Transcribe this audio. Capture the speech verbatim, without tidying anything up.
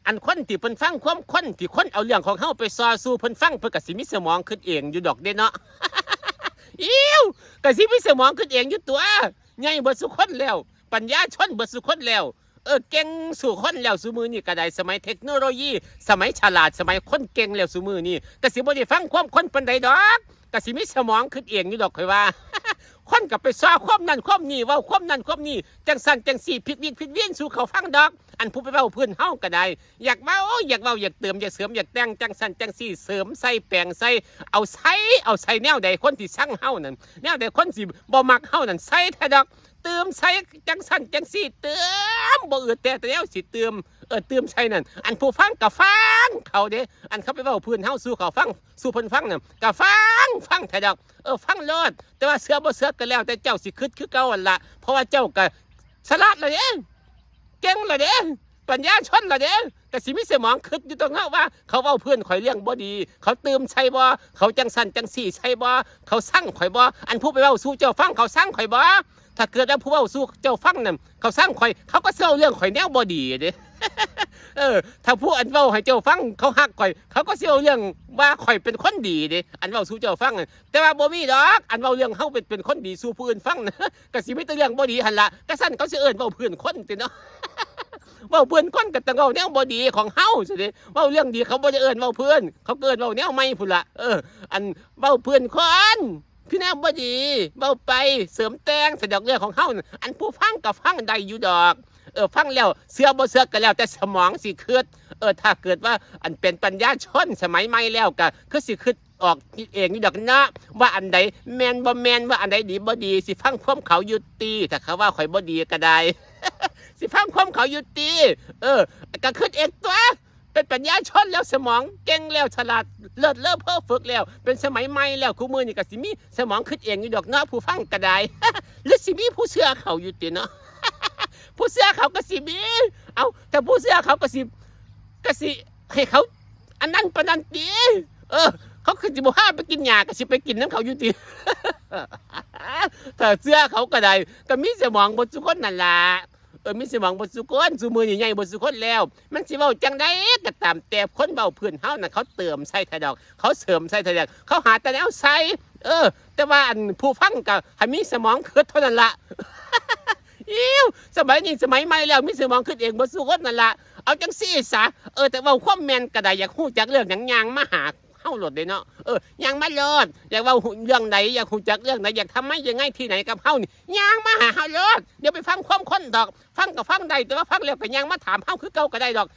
อันคนที่เพิ่นฟังความคนที่คนเอาเรื่องของเฮาไปซอสู่เพิ่นฟัง เพิ่นก็สิมีสมองคิดเองอยู่ดอกเด้เนาะ อิ้ว ก็สิมีสมองคิดเองอยู่ตัว ใหญ่เบิดซุคนแล้ว ปัญญาชนเบิดซุคนแล้ว เออ เก่งสู่คนแล้วซุมื้อนี้ก็ได้ สมัยเทคโนโลยี สมัยฉลาด สมัยคนเก่งแล้วซุมื้อนี้ ก็สิบ่ได้ฟังความคนปานใดดอก ก็สิมีสมองคิดเองอยู่ดอก ข่อยว่า คนก็ไปซอความนั่นความนี่ เว้าความนั่นความนี่ จังซั่นจังซี่ ผิดวิกผิดเวียนสู่เขาฟังดอก อันผู้ไปเว้าพื้นเฮาก็ได้ อยากเว้า อยากเว้า อยากเติม อยากเสริม อยากแต่ง จังซั่นจังซี่ เสริมใส่ แปลงใส่ เอาใส่ เอาใส่แนวใดคนสิซังเฮานั่น แนวใดคนสิบ่มักเฮานั่น ใส่แท้ดอก เติมใส่ จังซั่นจังซี่ เติม บ่อึดแต่ แต่แนวสิเติม เออ เติมใส่นั่น อันผู้ฟังก็ฟังเขาเด้ อันเขาไปเว้าพื้นเฮาสู่เขาฟัง สู่เพิ่นฟังนั่น ก็ฟัง ฟังแท้ดอก เออ ฟังโลด แต่ว่าเชื่อบ่เชื่อก็แล้วแต่เจ้าสิคิดคือเก่าหั่นล่ะ เพราะว่าเจ้าก็ฉลาดแล้วเด้ เก่งแล้วเด้ ปัญญาชนแล้วเด้ ก็สิมีสมองคิดอยู่ตัวเนาะว่า เขาเว้าพื้นข่อยเรื่องบ่ดี เขาเติมใส่บ่ เขาจังซั่นจังซี่ใส่บ่ เขาซังข่อยบ่ อันผู้ไปเว้าสู่เจ้าฟัง เขาซังข่อยบ่ ถ้าเกิดว่าผู้เว้าสู่เจ้าฟังนั่น เขาซังข่อย เขาก็สิเว้าเรื่องข่อยแนวบ่ดีเด้ เออ ถ้าผู้อันเว้าให้เจ้าฟัง เขาฮักข่อย เขาก็สิเว้าเรื่องว่าข่อยเป็นคนดีเด้ อันเว้าสู่เจ้าฟังนั่น แต่ว่าบ่มีดอก อันเว้าเรื่องเฮาเป็น เป็นคนดีสู่ผู้อื่นฟังนะ ก็สิมีแต่เรื่องบ่ดีหั่นล่ะ ก็ซั่นเขาสิเอิ้นเว้าพื้นคนติเนาะ เว้าพื้นคนก็ต้องเว้าแนวบ่ดีของเฮาซั่นเด้ เว้าเรื่องดีเขาบ่ได้เอิ้นเว้าพื้น เขาก็เอิ้นเว้าแนวใหม่พุ้นล่ะ เออ อันเว้าพื้นคน คือแนวบ่ดี เว้าไป เสริมแต่ง สะดอกเรื่องของเฮานั่น อันผู้ฟังก็ฟังได้อยู่ดอก เออ ฟังแล้วเชื่อบ่เชื่อก็แล้วแต่สมองสิคิด เออ ถ้าเกิดว่าอันเป็นปัญญาชนสมัยใหม่แล้วก็คือสิคิดออกเองอยู่ดอกเนาะ ว่าอันใดแม่นบ่แม่น ว่าอันใดดีบ่ดี สิฟังความเขาอยู่ติ ถ้าเขาว่าข่อยบ่ดีก็ได้ สิฟังความเขาอยู่ติ เออ ก็คิดเองตัว เป็นปัญญาชนแล้ว สมองเก่งแล้ว ฉลาดเลิศเลอเพอร์เฟกต์แล้ว เป็นสมัยใหม่แล้ว คู่มื้อนี้ก็สิมีสมองคิดเองอยู่ดอกเนาะ ผู้ฟังก็ได้ หรือสิมีผู้เชื่อเขาอยู่ติเนาะ ผู้เชื่อเขาก็สิมี เอา ถ้าผู้เชื่อเขาก็สิ ก็สิให้เขา อันนั้นปานนั้นติ เออ เขาคือสิบ่พาไปกินหญ้า ก็สิไปกินนำเขาอยู่ติ ถ้าเชื่อเขาก็ได้ ก็มีสมองเบิดซุคนนั่นล่ะ เออ มีสมองเบิดซุคน ซุมื้อนี้ใหญ่เบิดซุคนแล้ว มันสิเว้าจังใดก็ตามแต่ คนเว้าพื้นเฮาน่ะ เขาเติมใส่แท้ดอก เขาเสริมใส่แท้ดอก เขาหาแต่แนวใส่ เออ แต่ว่าอันผู้ฟังก็ให้มีสมองคิดเท่านั้นล่ะ อิ้ว สมัยนี้สมัยใหม่แล้ว มีสมองคิดเองเบิดซุคนนั่นล่ะ เอาจังซี่ซะ เออ แต่เว้าความแม่นก็ได้ อยากฮู้จักเรื่องหยัง ย่างมาหาเฮาโลดเด้เนาะ เออ ย่างมาโลด อยากเว้าเรื่องใด อยากฮู้จักเรื่องใด อยากทำไมยังไงที่ไหนกับเฮานี่ ย่างมาหาเฮาโลด อย่าไปฟังความคนดอก ฟังก็ฟังได้ แต่ว่าฟังแล้วก็ย่างมาถามเฮาคือเก่าก็ได้ดอก